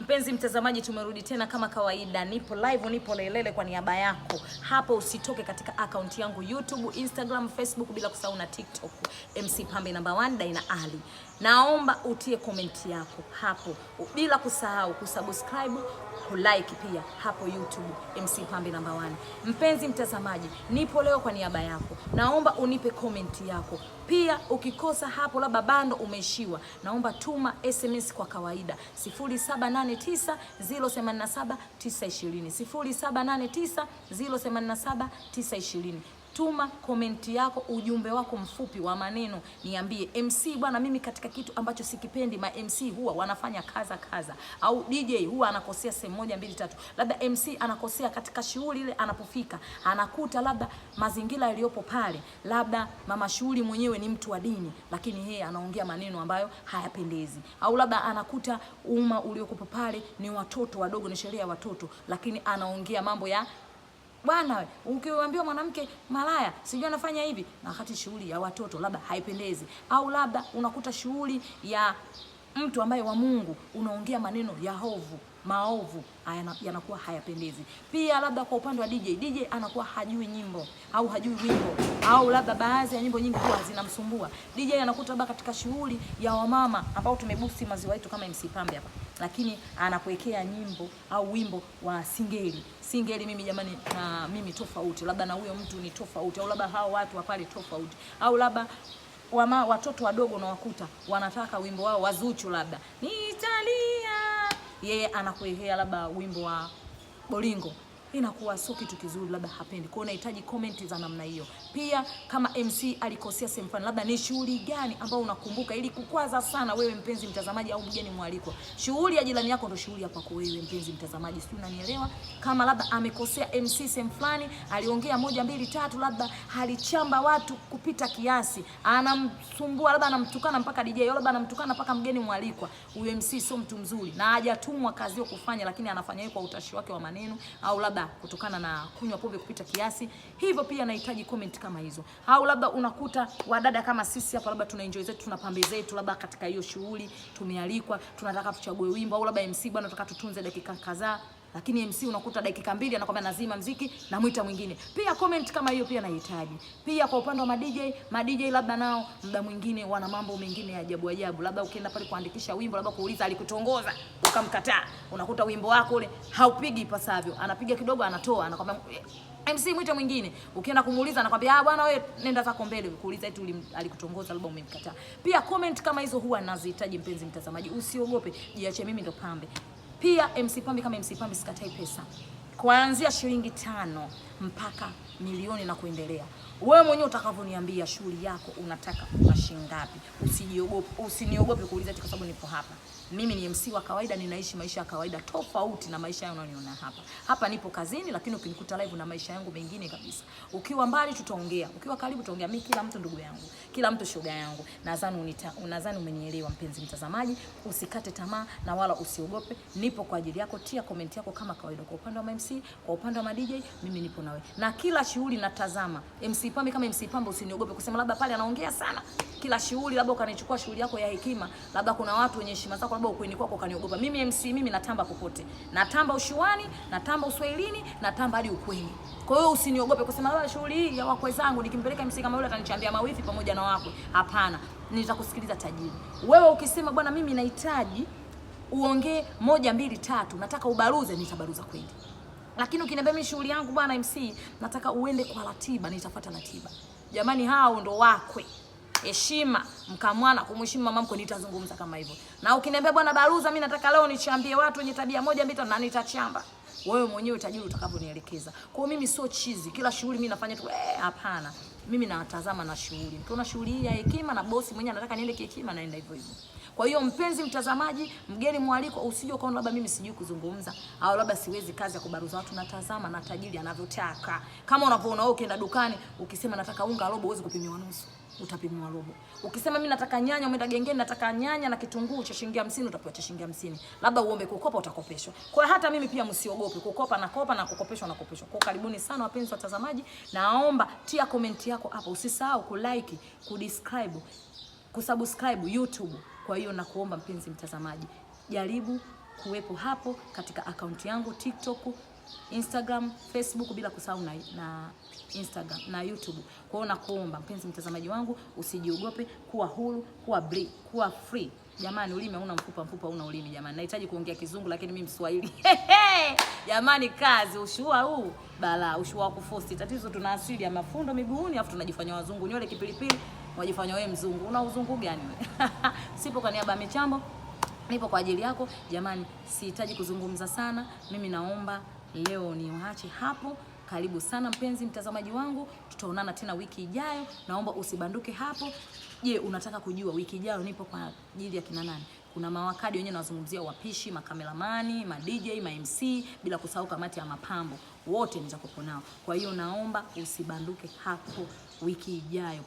Mpenzi mtazamaji, tumerudi tena kama kawaida, nipo live, nipo lelele kwa niaba yako hapo. Usitoke katika akaunti yangu YouTube, Instagram, Facebook, bila kusahau na TikTok, MC Pambe number 1 Daina Ali. Naomba utie komenti yako hapo, bila kusahau kusubscribe, kulike pia hapo YouTube MC Pambe number 1. Mpenzi mtazamaji, nipo leo kwa niaba yako, naomba unipe komenti yako pia. Ukikosa hapo, labda bando umeishiwa, naomba tuma SMS kwa kawaida 0789 087 920, 0789 087 920. Tuma komenti yako, ujumbe wako mfupi wa maneno, niambie MC bwana, mimi katika kitu ambacho sikipendi, ma MC huwa wanafanya kaza kaza, au DJ huwa anakosea sehemu moja mbili tatu, labda MC anakosea katika shughuli ile, anapofika anakuta labda mazingira yaliyopo pale, labda mama shughuli mwenyewe ni mtu wa dini, lakini yeye anaongea maneno ambayo hayapendezi, au labda anakuta umma uliokupo pale ni watoto wadogo, ni sheria ya watoto, lakini anaongea mambo ya bwana, ukiambiwa mwanamke malaya sijui anafanya hivi, na wakati shughuli ya watoto labda haipendezi, au labda unakuta shughuli ya mtu ambaye wa Mungu unaongea maneno ya hovu maovu yanakuwa hayapendezi. Pia labda kwa upande wa DJ, DJ anakuwa hajui nyimbo au hajui wimbo au labda baadhi ya nyimbo nyingi huwa zinamsumbua. DJ anakuta labda katika shughuli ya wamama ambao tumebusi maziwa yetu kama MC Pambe hapa, lakini anakuwekea nyimbo au wimbo wa singeli. Singeli mimi jamani, na mimi tofauti, labda na huyo mtu ni tofauti, au labda hao watu wa pale tofauti, au labda wama, watoto wadogo unawakuta wanataka wimbo wao wa Zuchu, labda nitalia, yeye anakuwekea labda wimbo wa Bolingo, inakuwa sio kitu kizuri, labda hapendi. Kwa hiyo unahitaji comment za namna hiyo. Pia kama MC alikosea sehemu fulani, labda ni shughuli gani ambayo unakumbuka ili kukwaza sana wewe mpenzi mtazamaji au mgeni mwalikwa. Shughuli ya jirani yako ndio shughuli ya kwako wewe mpenzi mtazamaji, sijui unanielewa? Kama labda amekosea MC sehemu fulani, aliongea moja mbili tatu, labda alichamba watu kupita kiasi, anamsumbua, labda anamtukana mpaka DJ, labda anamtukana mpaka mgeni mwalikwa, huyo MC sio mtu mzuri na hajatumwa kazi hiyo kufanya, lakini anafanya hiyo kwa utashi wake wa maneno au labda kutokana na kunywa pombe kupita kiasi. Hivyo pia nahitaji comment kama hizo, au labda unakuta wadada kama sisi hapa, labda tuna enjoy zetu, tuna pambe zetu, labda katika hiyo shughuli tumealikwa, tunataka tuchague wimbo, au labda MC bwana, tunataka tutunze dakika kadhaa, lakini MC unakuta dakika mbili anakwambia nazima mziki na mwita mwingine. Pia comment kama hiyo pia nahitaji. Pia kwa upande wa ma DJ, ma DJ labda nao muda mwingine wana mambo mengine ya ajabu ajabu. Labda ukienda pale kuandikisha wimbo, labda kuuliza alikutongoza, ukamkataa. Unakuta wimbo wako ule haupigi ipasavyo. Anapiga kidogo anatoa, anakwambia MC mwite mwingine. Ukienda kumuuliza anakwambia ah, bwana wewe nenda zako mbele, kuuliza eti alikutongoza labda umemkataa. Pia comment kama hizo huwa nazihitaji mpenzi mtazamaji. Usiogope, jiache, mimi ndo Pambe. Pia MC Pambe kama MC Pambe sikatai pesa, kuanzia shilingi 5 mpaka milioni na kuendelea. Wewe mwenyewe utakavyoniambia shughuli yako unataka kwa shilingi ngapi. Usijiogope, usiniogope kuuliza kwa sababu nipo hapa. Mimi ni MC wa kawaida, ninaishi maisha ya kawaida tofauti na maisha unayoniona hapa. Hapa nipo kazini, lakini ukinikuta live na maisha yangu mengine kabisa. Ukiwa mbali tutaongea, ukiwa karibu tutaongea. Mimi kila mtu ndugu yangu, kila mtu shoga yangu. Nadhani unadhani umenielewa mpenzi mtazamaji. Usikate tamaa na wala usiogope, nipo kwa ajili yako. Tia comment yako kama kawaida, kwa upande wa MC, kwa upande wa DJ, mimi nipo nawe na kila shughuli natazama. MC Pambe kama MC Pambe, usiniogope kusema labda pale anaongea sana. Kila shughuli labda ukanichukua shughuli yako ya hekima, labda kuna watu wenye heshima zako, labda ukweni kwako ukaniogopa. Mimi MC, mimi natamba popote, natamba ushuani, natamba uswahilini, natamba hadi ukweni. Kwa hiyo usiniogope kusema labda shughuli hii ya wakwe zangu nikimpeleka MC kama yule atanichambia mawifi pamoja na wakwe. Hapana, nitakusikiliza tajiri. Wewe ukisema bwana, mimi nahitaji uongee moja mbili tatu, nataka ubaruze, nitabaruza kweli. Lakini ukiniambia mimi shughuli yangu bwana MC, nataka uende kwa ratiba, nitafuata ratiba. Jamani, hao ndo wakwe. Heshima, mkamwana kumheshimu mama mkwe, nitazungumza kama hivyo. Na ukiniambia bwana baruza, mimi nataka leo nichambie watu wenye tabia moja mbili, na nitachamba. Wewe mwenyewe utajiri utakavyonielekeza. Kwa hiyo mimi sio chizi, kila shughuli mimi nafanya tu hapana. Mimi natazama na shughuli. Nikiona shughuli hii ya hekima na bosi mwenyewe anataka niende kihekima, naenda hivyo hivyo. Kwa hiyo mpenzi mtazamaji, mgeni mwaliko, usije ukaona labda mimi sijui kuzungumza au labda siwezi kazi ya kubaruza watu. Natazama na tajiri anavyotaka. Kama unavyoona wewe ukienda dukani ukisema nataka unga robo, huwezi kupimiwa nusu, utapimiwa robo. Ukisema mimi nataka nyanya, umeenda gengeni, nataka nyanya na kitunguu cha shilingi 50, utapewa cha shilingi 50. Labda uombe kukopa, utakopeshwa. Kwa hiyo hata mimi pia msiogope kukopa, na kopa na kukopeshwa na kopeshwa. Kwa karibuni sana wapenzi watazamaji, naomba tia comment yako hapo, usisahau kulike, kudescribe, kusubscribe YouTube. Kwa hiyo nakuomba mpenzi mtazamaji, jaribu kuwepo hapo katika akaunti yangu TikTok, Instagram, Facebook, bila kusahau na Instagram na YouTube. Kwa hiyo nakuomba mpenzi mtazamaji wangu, usijiogope, kuwa huru, kuwa free, kuwa free. Jamani, ulimi hauna mfupa, mfupa hauna ulimi jamani. Nahitaji kuongea Kizungu lakini mimi Mswahili. Jamani, kazi ushua huu bala, ushua wa kufosti. Tatizo tuna asili ya mafundo miguuni, afu tunajifanya wazungu, nywele kipilipili, unajifanya wewe mzungu. Una uzungu gani wewe? Sipo kwa niaba ya michambo, nipo kwa ajili yako jamani. Sihitaji kuzungumza sana, mimi naomba leo niwaache hapo. Karibu sana mpenzi mtazamaji wangu, tutaonana tena wiki ijayo. Naomba usibanduke hapo. Je, unataka kujua wiki ijayo nipo kwa ajili ya kina nani? Kuna mawakadi wenyewe nawazungumzia, wapishi, makameramani, ma DJ, ma MC, bila kusahau kamati ya mapambo, wote nitakuwa nao. Kwa hiyo naomba usibanduke hapo wiki ijayo.